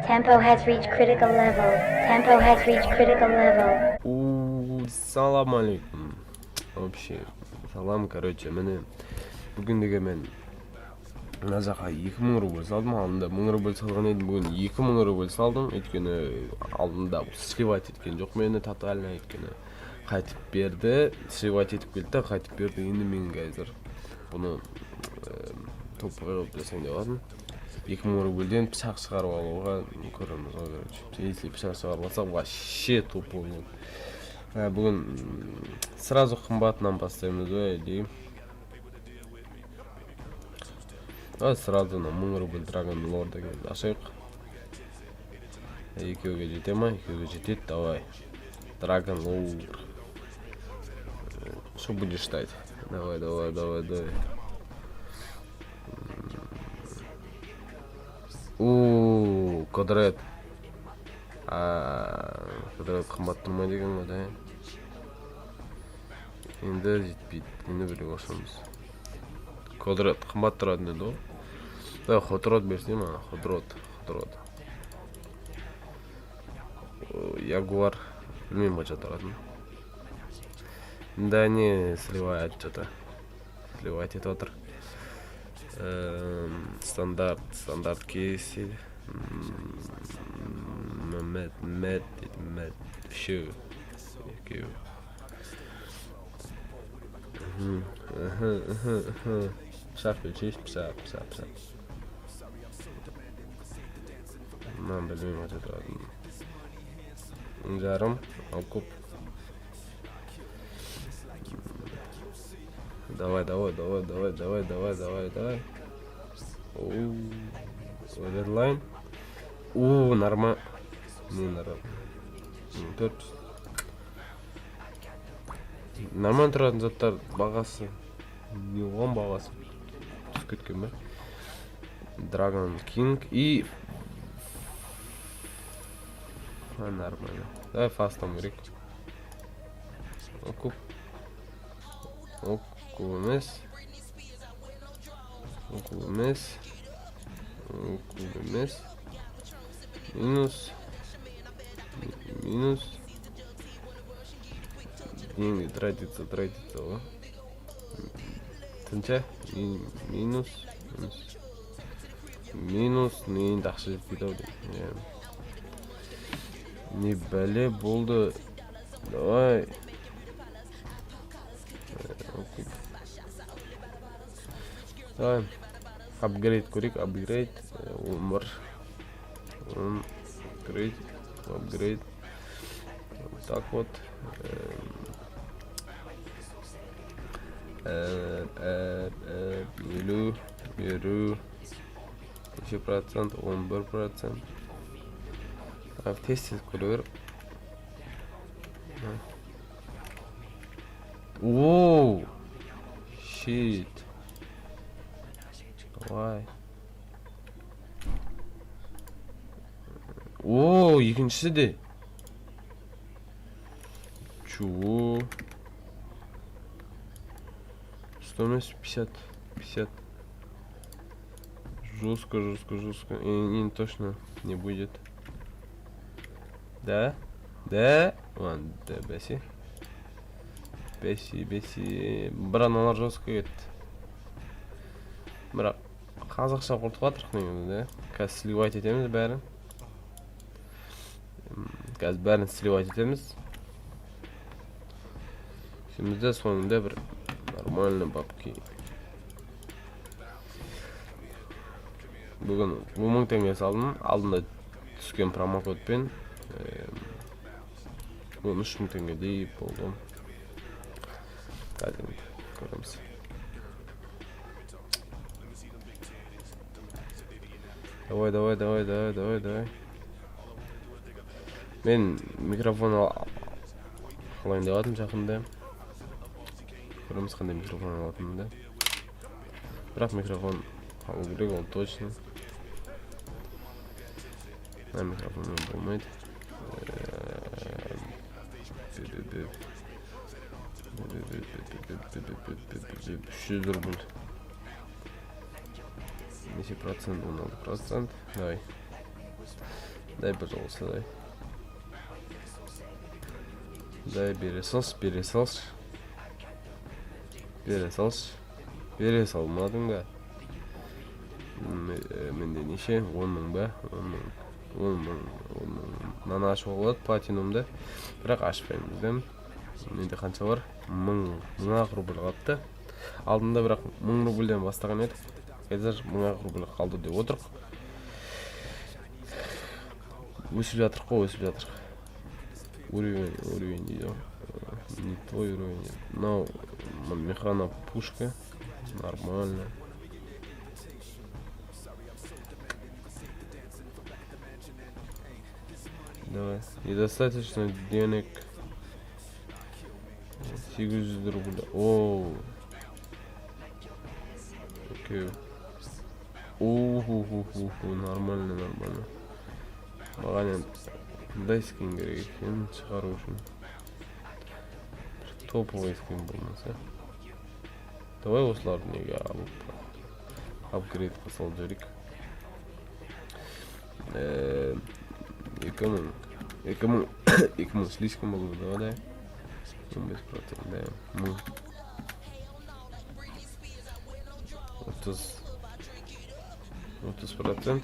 Tempo has reached critical level. Tempo has reached critical level. У, салам алейкум. Вообще, салам, короче, міне, бүгін деген мен мына жаққа 2000 рубль салдым. Алдында 1000 рубль салған едім, бүгін 2000 рубль салдым. Өйткені алдында сливать еткен жоқ мені тотально, өйткені қайтып берді, сливать етіп келді да қайтып берді. Енді мен қазір бұны топовый қылып жасайын деп жатырмын. 2000 рубльден пышақ шығарып алуға көреміз ғой, короче. Если пышақ шығарып алсақ, вообще топовый болады. Бүгін сразу қымбатынан бастаймыз ба или сразу на 1000 рубль Dragon Lord деген ашайық. Екеуге жете ма? Екеуге жетеді, давай. Dragon Lord. Что будешь ждать? Давай, давай, давай, давай. У, Квадрат. Квадрат қымбат тұрмайды екен ғой, да? Енді жетпейді. Енді біреу ашамыз. Квадрат қымбат тұратын еді ғой. Давай хотрод берсем, ана хотрод, хотрод. Ягуар, білмеймін қанша тұратын. Да не, сливает что-то. Сливать етіп отыр. Стандарт, стандарт кейс дейді. Мед, мед дейді, мед. Үшеу. Екеу. Пышақ берсейші, пышақ, пышақ, пышақ. Мынаны білмеймін қанша тұратынын. 1500, ал көп. Давай, давай, давай, давай, давай, давай, давай, давай. Оу, дедлайн. У, норма. Не норма. 400. Нормально тұратын заттар бағасы. Не оған бағасы түсіп кеткен бе? Dragon King и нормально. Давай фастом керек. Окуп. Окуп емес. Окуп емес. Окуп емес. Минус. Минус. Деньги тратится, тратится, ғой. Қанша? Минус. Минус. Минус. Енді ақша жетпейді ау деймін. Не бәле болды. Давай. Окей. Давай. Апгрейд көрейік, апгрейд. 11. 10. Апгрейд. Апгрейд. Вот так вот. 50, 50, неше процент? 11%. Тез тез көре бер. Оу, щит. Давай. О, екіншісі де. Чего? 100 емес, 50, 50. Жестко, жестко, жестко. И, не, точно не будет. Да? Да? Ладно, да, бәсе. Бәсе, бәсе. Бірақ аналар жестко кетті. Бірақ қазақша құртып жатырық негізі, да? Қазір сливать етеміз бәрін. Қазір бәрін сливать етеміз. Сөйтеміз соңында бір нормально бабки. Бүгін 10 000 теңге салдым. Алдында түскен промокодпен 13 000 теңгедей болды. Қазір енді көреміз. Давай, давай, давай, давай, давай, давай. Мен микрофон алайын деп жатырмын жақында. Көреміз қандай микрофон алатынымды. Бірақ микрофон алу керек, ол точно. Мына микрофонмен болмайды. 300 рубль. Неше процент? 16%. Давай. Дай, пожалуйста, дай. Дай, бере салшы, бере салшы. Бере салшы. Бере салмадың ба? Менде неше? 10 мың ба? 10 мың. 10 мың, 10 мың. Мынаны ашуға болады, платинумды. Бірақ ашпаймыз да. Менде қанша бар? Мың, 1000 ақ рубль қалыпты. Алдында бірақ 1000 рубльден бастаған едік. Қазір 1000 ақ рубль қалды деп отырық. Өсіп жатырық қой, өсіп жатырық. Уровень, уровень дейді ғой. Не твой уровень. Мынау механа пушка. Нормально. Давай. Недостаточно денег. 800 рублей. О. Окей. Уху, нормально, нормально. Маған енді мындай скин керек екен шығару үшін. Бір топовый скин болмаса. Давай осыларды неге алып апгрейдқа салып жіберейік. 2000, 2000, 2000 слишком болды, давай, 15%, да, 1000. 30, 30%.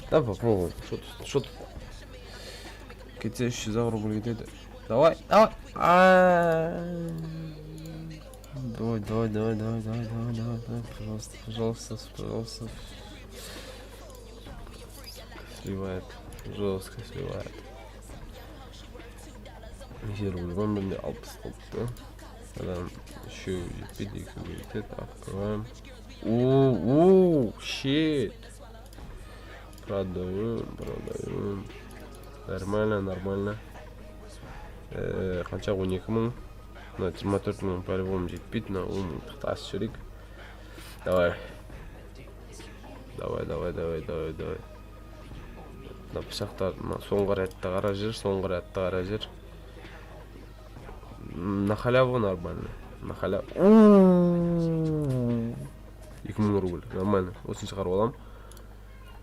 Да, попробуем. Что тут? Что тут? Кетсе 300 рубль кетеді. Давай, давай. А. Давай, давай, давай, давай, давай, давай, давай, давай, пожалуйста, пожалуйста, пожалуйста. Сливает. Жестко сливает. Неше рубль бар менде? 60 қалыпты. Одан үшеуі жетпейді, екеуі жетеді. Открываем. О, shit. Продаем, продаем. Нормально, нормально. Қанша? 12 мың. Мына 24 мың по-любому жетпейді. Мына 10 мыңдықты асып жіберейік. Давай. Давай, давай, давай, давай, давай. Мына пышақтар, мына соңғы рядты қара жер, соңғы рядты қара жер. На халяву нормально. На халяву. 2000 рубль. Нормально. Осыны шығарып аламын.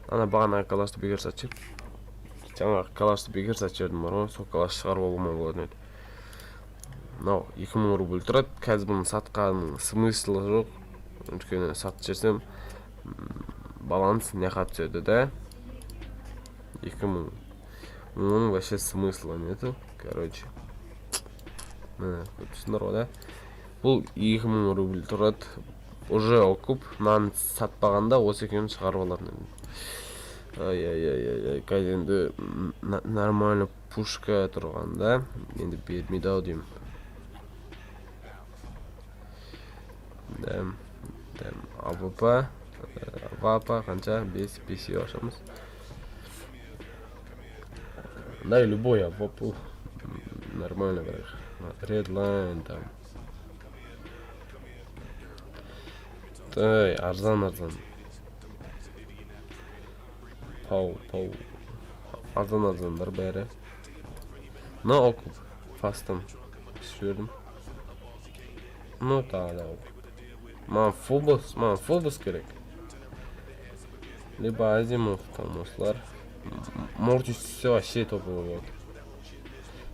Ана бағанағы калашты бекер сатып жібердім. Жаңағы калашты бекер сатып жібердім бар ғой. Сол калаш шығарып алуыма болатын еді. Мынау 2000 рубль тұрады. Қазір бұны сатқанның смыслы жоқ. Өйткені сатып жіберсем, баланс мына жаққа түседі да. 2000. Оның вообще смысла нету. Короче. Міне, көріп тұрсыңдар ғой да. Бұл 2000 рубль тұрады. Уже окуп, мынаны сатпағанда осы екеуін шығарып алатын едім. Ай, ай, ай, ай, ай, қазір енді нормально пушка тұрғанда енді бермейді ау деймін. Да, да, АВП, ВАПа қанша? 5, 5 ашамыз. Да, любой АВП нормально бірақ. Redline там. Ай, арзан, арзан. Пау, пау. Арзан, арзандар бәрі. Мына окуп. Фастом. Жібердім. Ну, тағы да окуп. Маған Фобос, маған Фобос керек. Либо Азимов там осылар. Мортис түссе, вообще топовый болады.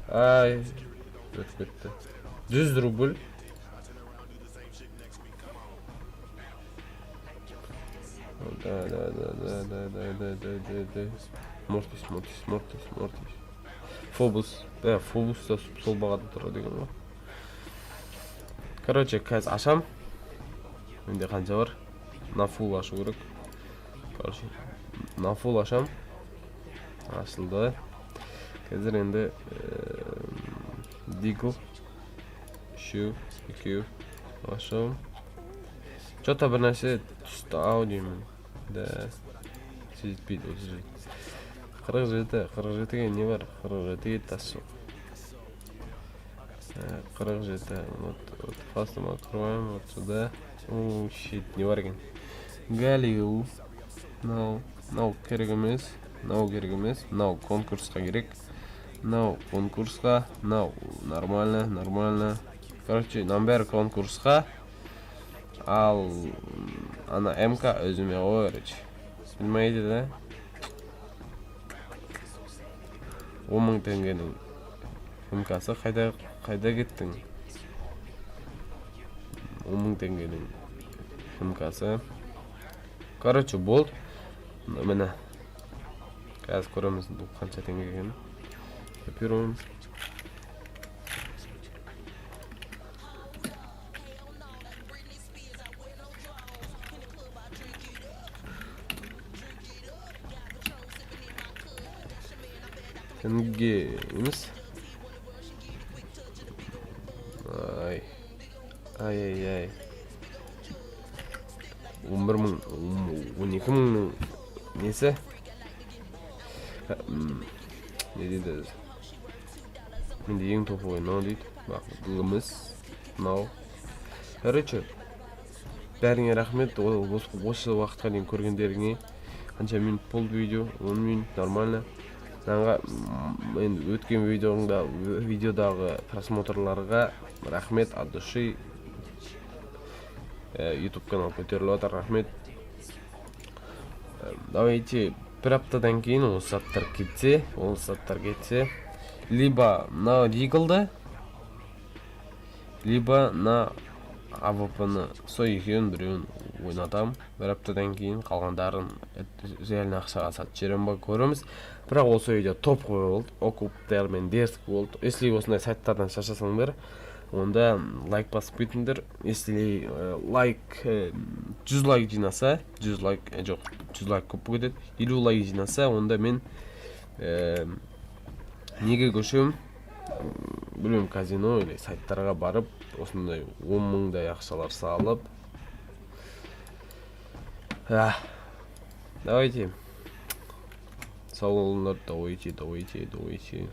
Ай, өтіп кетті. 100 рубль. Да, да, да, да, да, да, да, да, да, да. Мортис, Мортис, Мортис, Мортис. Фобус. Да, Фобус та сол бағада тұрады екен ғой. Короче, қазір ашам. Менде қанша бар? На фул ашу керек. Короче, на фул ашам. Ашылды. Қазір енді Дигл үшеу, екеу ашамын. Че-то бір нәрсе түсті ау деймін. Да. Жетпейді, 37. 47, 47-ге не бар? 47-ге тас жоқ. 47. Вот, вот, фастом открываем, вот сюда. О, shit, не бар екен? Галил. Мынау, мынау керек емес. Мынау керек емес. Мынау конкурсқа керек. Мынау конкурсқа. Мынау нормально, нормально. Короче, мынаның бәрі конкурсқа. Ал ана МК өзіме ғой, короче. Понимаете, да? 10 000 теңгенің МКсы қайда, қайда кеттің? 10 000 теңгенің МКсы. Короче, болды, міне, қазір көреміз, бұл қанша теңге екенін. Копируем. Теңге емес. Ай, ай, ай, ай, 11 000, 12 000-ның несі? Не дейді өзі? Менде ең топовый мынау дейді, бірақ бұл емес мынау. Короче, бәріңе рахмет осы уақытқа дейін көргендеріңе. Қанша минут болды видео? 10 минут, нормально. Мынаған енді өткен видеоңда, видеодағы просмотрларға рахмет от души. Ютуб канал көтеріліп жатыр, рахмет. Давайте бір аптадан кейін осы заттар кетсе, ол заттар кетсе, либо мына Диглды, либо мына АВП-ны, сол екеуінің біреуін ойнатамын бір аптадан кейін. Қалғандарын реально ақшаға сатып жіберемін ба, көреміз. Бірақ осы видео топовый болды, окуптармен дерзкий болды. Если осындай сайттардан шаршасаңдар, онда лайк басып кетіңдер. Если лайк, 100 лайк жинаса, 100 лайк, жоқ, 100 лайк көп болып кетеді, 50 лайк жинаса, онда мен неге көшемін, білмеймін, казино или сайттарға барып, осындай 10 000-дай ақшалар салып. Давайте, сау болыңдар, давайте, давайте, давайте.